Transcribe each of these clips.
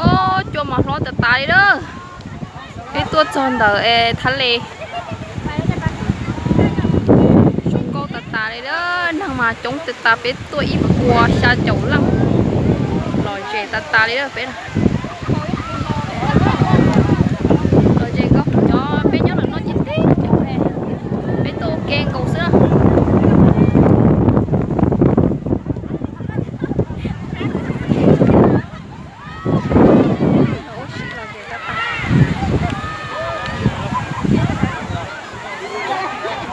Ob, cua mas hlob tas tas li lawm. Peb tuaj txog ntawm es thab le, zoo nkauj tas tas li lawm, neeg mas coob tas tas, peb tuaj ib puas xya caum leej. Lom zem tas tas li lawm peb. Lom zem nkauj, cov peb nyob lawm no ces tib co, peb tuaj ua ke nkaus xwb.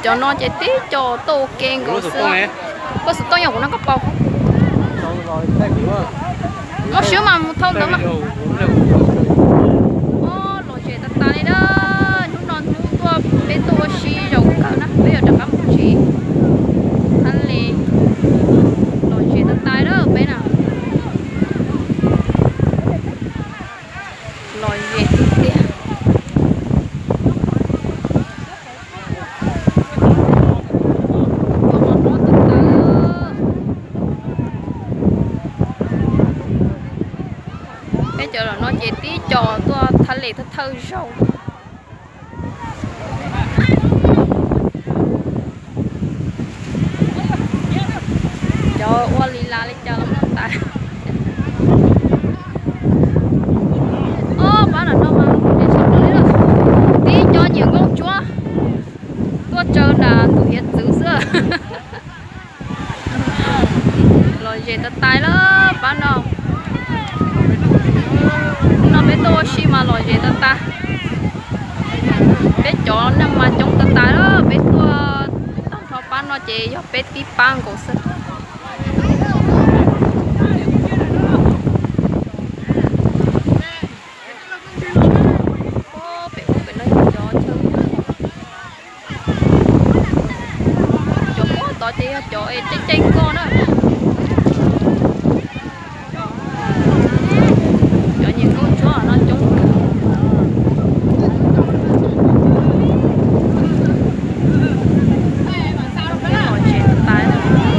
Cov no ces tib co tuaj ua ke nkaus xwb. Koj xov tooj yog kuv no koj pom. Muab swb mas mus thauj ntawd mas. Ob, lom zem tas tas li na. Hnub no hnub tuaj peb tuaj ua si zaum kawg na, peb yuav rov qab mus tsev. Thab le, lom zem tas tas li peb na. Lom zem tiag tiag. Peb cov los no ces tib co tuaj thab le thawj thawj zaug. Cov ua li las li cas los muaj tas. Ob, pab no no mas tib co nyiam nkauj ntsuab tuaj tsaws nram tus hiav txwv xwb. Lom zem tas tas lawm pab no. No peb tuaj ua si mas lom zem tas tas. Peb cov neeg mas coob tas tas lawm, peb tuaj tag nrho pab no ces yog peb tib pab nkaus xwb. Pem ub pem no cov chaw, cov pem tod ces yog cov es caij caij nkoj na. Cov nyiam nkauj ntsuab no coob kawg. Lom zem tas tas. Lom zem tas tas lawm.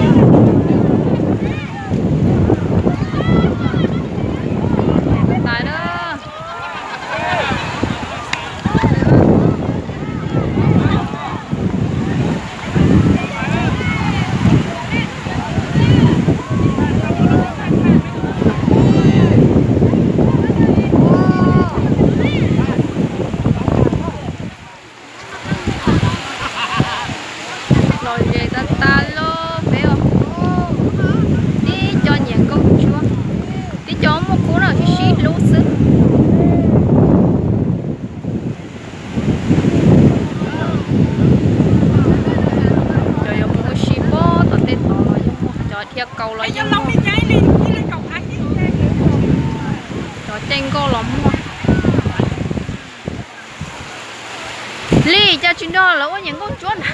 Lom zem tas tas lawm peb os. Tib co nyiam nkauj ntsuab, tib co muaj kub no sib sib hlub xwb. Cov yuav mus ua si pob tom tej tod los yeej muaj, cov dhia kaus los yeej muaj, cov caij nkoj los muaj. Li cas tsis nrog lawv ua nyiam nkauj ntsuab na?